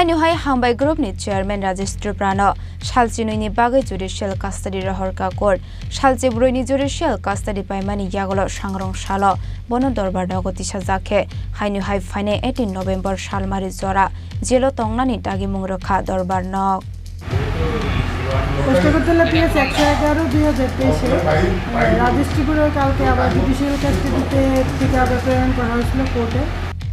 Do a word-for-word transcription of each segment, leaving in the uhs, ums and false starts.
Haino hai Hambai Group ni Chairman Rajesh Tripura no salchi nwi ni bagwi judicial custody rohorkha court. Salchi brwi ni judicial custody paimani yagulo sangrong salo bono dorbar nogo tisajak khe, haino hai phainai eighteen November salmari jora jelo tongnani dagimung rwkha dorbar nok. Kostokotola P S একশো এগারো দুই হাজার তেইশে, আহ, রাজেশ ত্রিপুরার কালকে আবার জুডিশিয়াল কাস্টডিতে থেকে আবার প্রেরণ করা হয়েছিল কোর্টে।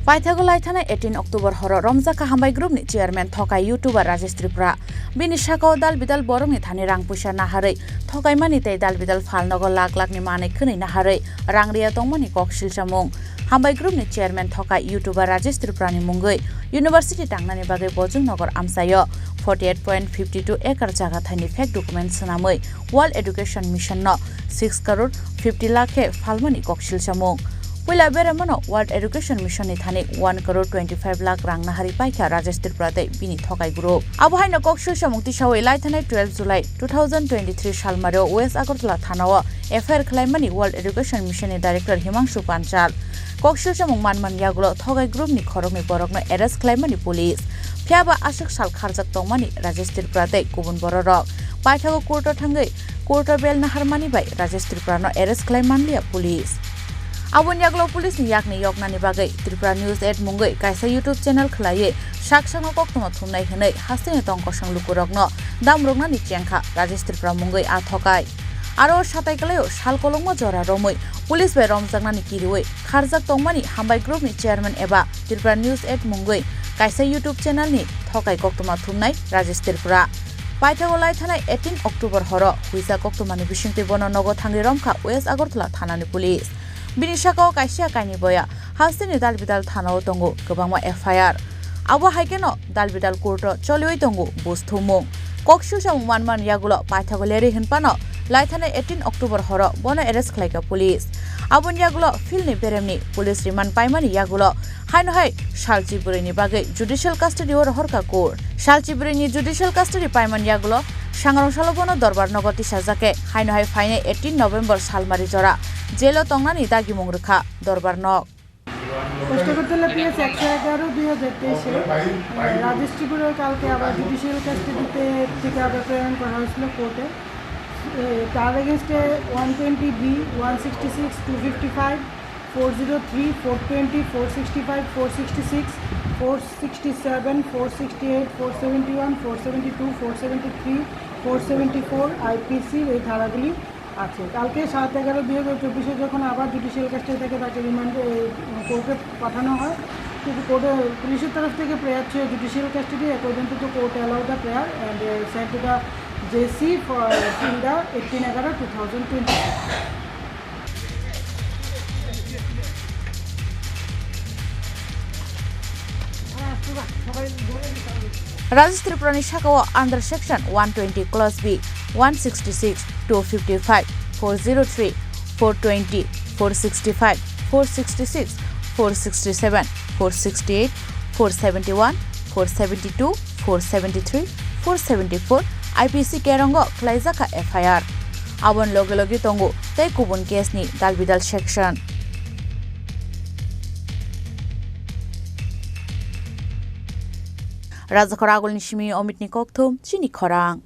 Paithago laithana eighteen October horo romjakha Hambai Group ni chairman thokai YouTuber Rajesh Tripura. Bini sakao dal bidal borokni thani rang puisa naharwi thokaimani tei dal bidal phalnogo lakh lakhni manwi khwnwi naharwi rang riya tongmani kok silchamung. Hambai Group ni chairman thokai YouTuber Rajesh Tripura ni mungwi university tangnani bagwi Bojong Nagar amchaio forty eight point fifty two acre jaga thaini fake document swnamwi World Education Mission no six crore fifty lakh khe phalmani kok silchamung. Puila beremano World Education Mission ni thani one crore twenty five lakh rang nahari paikha Rajesh Tripura tei bini thokai group. Abo haino kok silchamung tisawi laithanai twelve July two thousand twenty three salmario West Agartala thanao F I R khlaimani World Education Mission ni Director Himangshu Panchal. Kok silchamung manman yagulo thogai group ni khoroknwi borokno arrest khlaimani police. Phiyaba aswk sal kharjak tongmani Rajesh Tripura tei kubun bororok. Paithago court o thangwi court o bail naharmani bai Rajesh Tripura no arrest khlai manliya police. Aboni yagulo police ni yakni yoknani bagwi Tripura News eight mungwi kaisa YouTube channel khwlaiwi sak sakno koktwma thumnai hwnwi hasteni tong kosong lukurokno damroknani chengkha Rajesh Tripura mungwi a thokai. Aro satai kwlaio sal kolokma jora romwi police bai romjaknani kiriwi kharjak tongmani Hambai Group ni chairman eba Tripura News eight mungwi kaisa YouTube channel ni thokai koktwma thumnai Rajesh Tripura. Paithago laithanai eighteen October horo huisa koktwmani bisingtwi bono nogo thangwi romkha West Agartala thanani police. Bini sakao kaisa kainwi boya hasteni dal bidal thanao tongo kwbangma F I R. Abo hai kheno dal bidal court o choliwi tongo buj thumung. Kok silchamung manman yagulo paithago lerwi hwnphano laithani eighteen October horo bono arrest khlaikha police. Aboni yagulo field ni beremni police remand paimani yagulo haino hai salchi bwrwi ni bagwi judicial custody o rohorkha court. Salchi bwrwi ni judicial custody paimani yagulo sangrong salo bono dorbar nogo tisajak khe haino hai phainai eighteen November salmari jora jail o tongnani dagimung rwkha dorbar nok. Kostokotola P S একশো এগারো দুই হাজার তেইশে, আহ, রাজেশ ত্রিপুরার কালকে আবার জুডিশিয়াল কাস্টডিতে থেকে আবার প্রেরণ করা হয়েছিল কোর্টে। এ, তার এগেনস্টে one twenty B, one sixty six, two fifty five, four zero three, four twenty, four sixty five, four sixty six, four sixty seven, four sixty eight, four seventy one, four seventy two, four seventy three, four seventy four আইপিসির এই ধারাগুলি আছে। কালকে সাত এগারো দুই হাজার চব্বিশে যখন আবার জুডিশিয়াল কাস্টডি থেকে তাকে রিমান্ডে, এই, কোর্টে পাঠানো হয়, কিন্তু কোর্টে পুলিশের তরফ থেকে প্রেয়ার ছিল judicial custody, according to the court allow the prayer and, uh, sent to the JC for, in the eighteen এগারো two thousand twenty. Rajesh Tripura ni sakao under section one twenty clause B, one sixty six, two fifty five, four zero three, four twenty, four sixty five, four sixty six, four sixty seven, four sixty eight, four seventy one, four seventy two, four seventy three, four seventy four I P C kerongo khwlaijakha F I R. Aboni loge loge tongo tei kubun case ni dalbidal section. Rajakhor Agulni simi Omitni kokthum chini khorang.